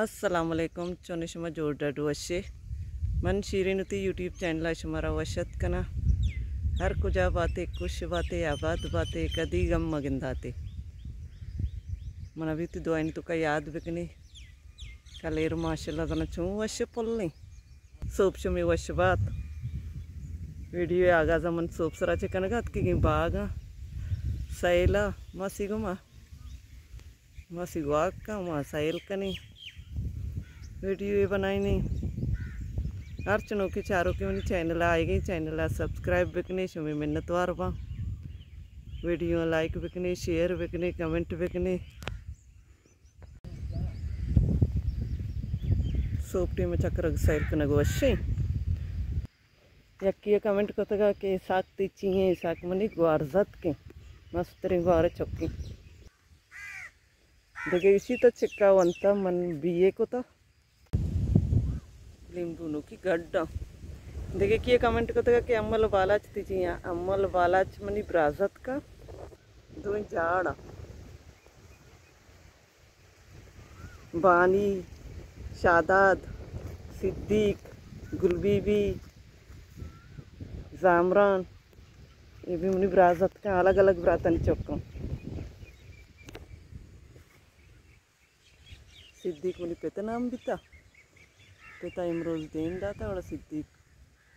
السلام علیکم، چون شما؟ جوڑ ڈاڈ وشے؟ من شیرین وتی یوٹیوب چینل ءَ شما را وش اتک کناں۔ ہر کجا باتے، خوش باتے، آباد باتے، کدی غم مگنداتے۔ من ابھی تی دعائیں توکا یاد بکنے۔ کلیر ماشاءاللہ زنا چون وش پلیں۔ سوب شمی وش بات۔ ویڈیو آغاز من سوب سرا چکنگا اتکگیں باغاں۔ سیلا ماسی گما ماسی گواک کن، ما سیل کنیں، ویڈیو بنائینیں۔ ہر چنوکے چاروکے منی چینل آئیگیں، چینل سبسکرائب بکنے، شمی منتوار باں۔ ویڈیو لائک بکنے، شیئر بکنے، کمنٹ بکنے۔ سوب ٹیم چکرگ سیل کنگ وشیں۔ یکی ءَ کمنٹ کتگا کہ اسحاق تئی چی ایں؟ اسحاق منی گوارزتکیں، مستریں گوار چکیں۔ دگہ ایشی تو چکا ونتا من بی اے کتا۔ لیمبو نوکی گڈا۔ دگہ کی کمنٹ کتگا کہ امل بالاچ تئی چی ایں؟ امل بالاچ منی برازتکا، دوئیں جاڑا۔ بانی، شاداد، صدیق، گل بی بی، زامران، اے بھی منی برازتکاں، الگ الگ براتانی چکاں۔ صدیق منی پت نام بیتا، پتا امروز دیم داتا، گڑا صدیق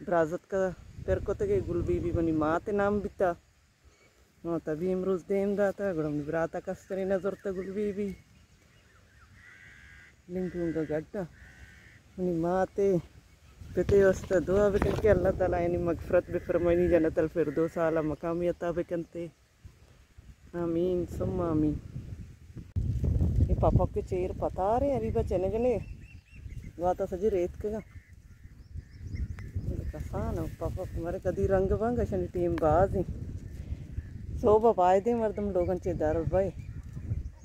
برازتکا پر کتگے، گل بی بی منی مات نام بیتا۔ ہاں، تبی امروز دیم داتا، گڑا منی براتا کسترے نہ زرتا گل بی بی۔ لنگونگا گڈا۔ منی ماتے، پتے واسطہ دعا بکن کہ اللہ تعالی یعنی مغفرت بفرمائنی، جنت الفردوس اعلی مقامی عطا بکنتے۔ آمین ثم آمین۔ اے پاپک چیر پتارے، ابھی بچے نگنے۔ گواتا سجی ریت کگا۔ کسان ءَ پاپا مرے کدی رنگ بنگ اشانی ٹیم باز ایں۔ سوب ءَ بایدیں مردم لوگن چے در بئے۔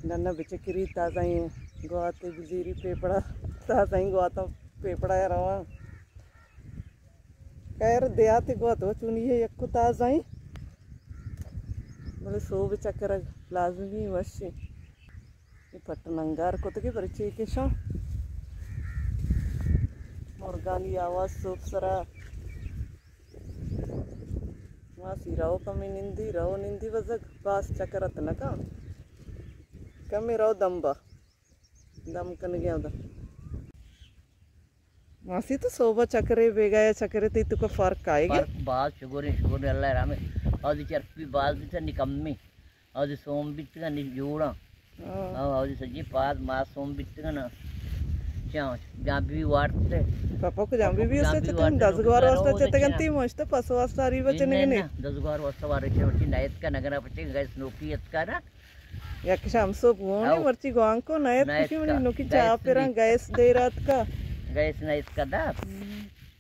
ڈنا بچکری تازہ ایں گواتے بزیری پیپڑا، تازہ ایں گواتا پیپڑا ءَ رواں۔ خیر دیاتے گوات و چونی ہے یک تازہ ایں۔ بلے سوب چکرگ لازمی وشیں۔ اے پٹ ننگار کتگی برے چے کشاں۔ مرگانی آواز سوب سرا۔ ماسی رو کمی نندی، رو نندی بزگ، باز چکرت نکا۔ کمی رو دمبا۔ دم کنگی آدم۔ ماسی تو سوبا چکرے، بیگایا چکرے، تئی تو کا فرق آئے گا؟ فرق باز، شکر ہے، شکر ہے اللہ رحمے۔ اور چرپی باز بیتا نکمی۔ او دی سوم بیتگاں، نی جوڑاں۔ ہاں۔ او، او دی سجی پاد ما سوم بیتگاں نا۔ چاں، جاں بی وارتے۔ پاپا کو جاں بی بی اسے چتن دزگوار واسطہ چتگنتی مشت پس واسطہ اری بچنے گنے۔ دزگوار واسطہ وارے چے وچی نایت کا نگنا پچے گیس نوکی اتکا نا۔ یک شام سوب گونی مرچی گوانکو نایت کشی منی نوکی چاپران گیس دیرات کا۔ گیس نایت کا دا۔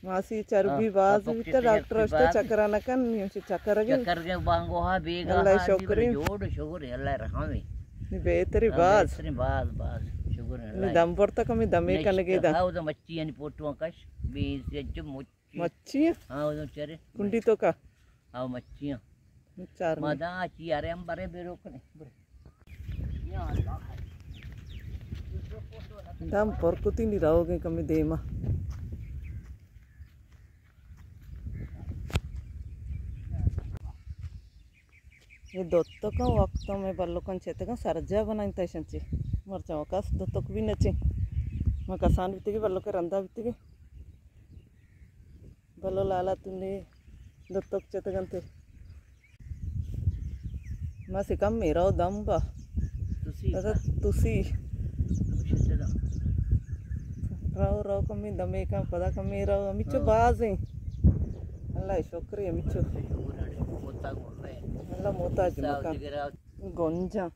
ماسی چربی باز بیتا، ڈاکٹر اشتا چکر نکن، نیمچے چکر گے۔ چکر گے بانگو ہا بیگا اللہ شکر۔ جوڑ شکر اللہ رحمی۔ بہتری باز۔ بہتری باز، باز۔ شکر اللہ۔ دم برتا کمی دمے کنگے دا۔ ہاں، دا مچی یعنی پوٹو کش، بیس یا جو مچی۔ مچی؟ ہاں، دا چرے۔ کنڈی تو کا؟ ہاں، مچیاں۔ چار ما داں چی ارے ہم برے بے روکنے۔ دم پر کتی نی روگیں کمی دیما۔ یہ دوتکاں وقت میں بلوکاں چتگاں سرجا بنائیں تیشن چی۔ مرچاں وقت دوتک بھی نچیں۔ ما کسان بیتگی بلوک رندا بیتگی۔ بلو لالا تونی دوتک چتگنتے۔ ما سکم میرا دم با۔ تسی۔ اچھا، تسی۔ رو، رو کمی دمے کن، پدا کمی رو، ہمیچو بازیں۔ اللہ شکر ہمیچو۔ اللہ محتاج مکن۔ گنجا۔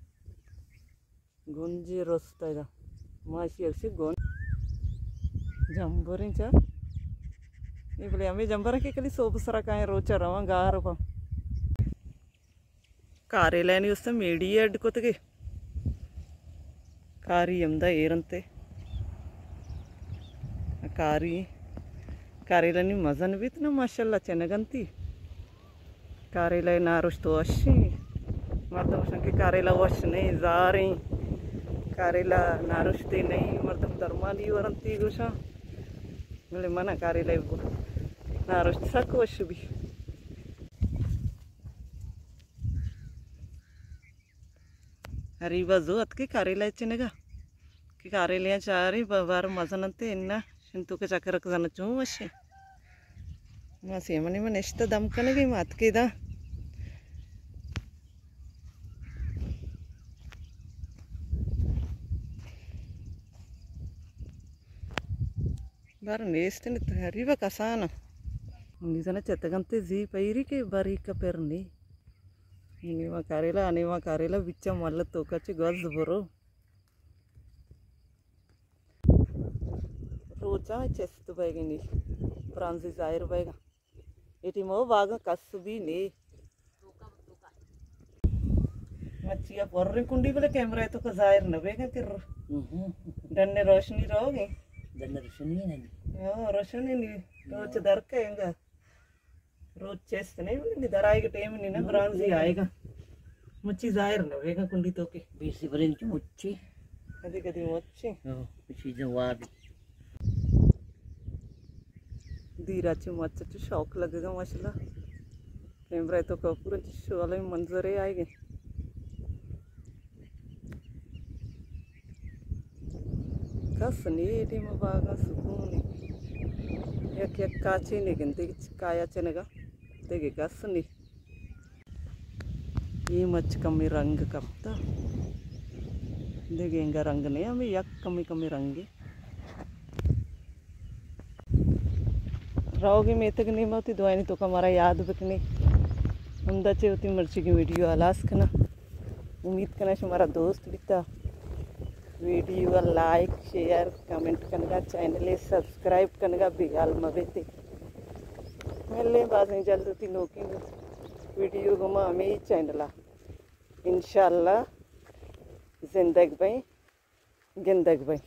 گنجی رست ادا۔ ماشی اکشی گن۔ جمبریں چا۔ یہ بلے ہمیں جمبر کے کلی سوب سرا کائیں روچا رواں گار پا۔ کاریلانی است میڑی ایڈ کتگے۔ کاری ہمدا ایرنتے۔ کاری، کاریلانی مزن بیت نا ماشاءاللہ چنگنتی۔ کاریلہ نارشت وشیں۔ مردم گوشن کہ کاریلہ وش نہیں، زاریں۔ کاریلا نارشتے نہیں، مردم درمانی ورنتی گوشاں، بلے منا کاریلا بو نارشت سک وش بی۔ ہریبا زو اتکے کاریلا چنگا، کہ کاریلیاں چارے بار مزن انتے انا، شن تو کے چکرک زن چون وشے۔ ما سیمنی من اشتا دم کنگی مات کے دا۔ بر نیست نی تہری و کسان۔ انگی زن چتگنتے زی پیری کے بری کپرنی۔ نیما کاریلا، نیما کاریلا بچا ملت تو کچ گز برو۔ روچاں چست بیگنی، برانزی ظاہر بیگا۔ ایٹی مو باغ کس بھی نی۔ مچیا پورن کنڈی بلے کیمرہ تو کو ظاہر نہ بیگا کر۔ ڈن روشنی رہو گے۔ ڈن روشنی نہیں۔ ہاں، روشنی نہیں۔ روچ در کے انگا۔ روچ چست نہیں، بلے نی در آئے کے ٹائم نہیں نا، برانزی آئے گا۔ مچی ظاہر نہ ہوئے گا کنڈی تو کے۔ بیسی برین کی مچی۔ کدی کدی مچی۔ ہاں، چیزیں وادی۔ دیرا چی مچ چی شوق لگے گا ماشاءاللہ۔ کیمرہ تو کو پورا چی شو والے منظر ہے آئے گے۔ کس نی، اے ٹیم باغا سکون نی۔ یک یک کاچے نی گندے، کایا چنگا دگہ کس نی۔ اے مچ کمی رنگ کپتا، دگہ انگا رنگ نی، ہمیں یک کمی کمی رنگے۔ روگی میتگ نیما وتی دعائنی توکا مارا یاد بکنی۔ ہمدا چہ وتی مرچیگی ویڈیو ہلاس کنا۔ امید کنا شمارا دوست بیتا۔ ویڈیو لائک، شیئر، کمنٹ کنگا، چینل سبسکرائب کنگا بے حال مبیتے۔ ملیں بازیں جلد وتی نوکیں ویڈیو گما ہمیں چینلا۔ انشاءاللہ زندگ بئیں۔ گندگ بئیں۔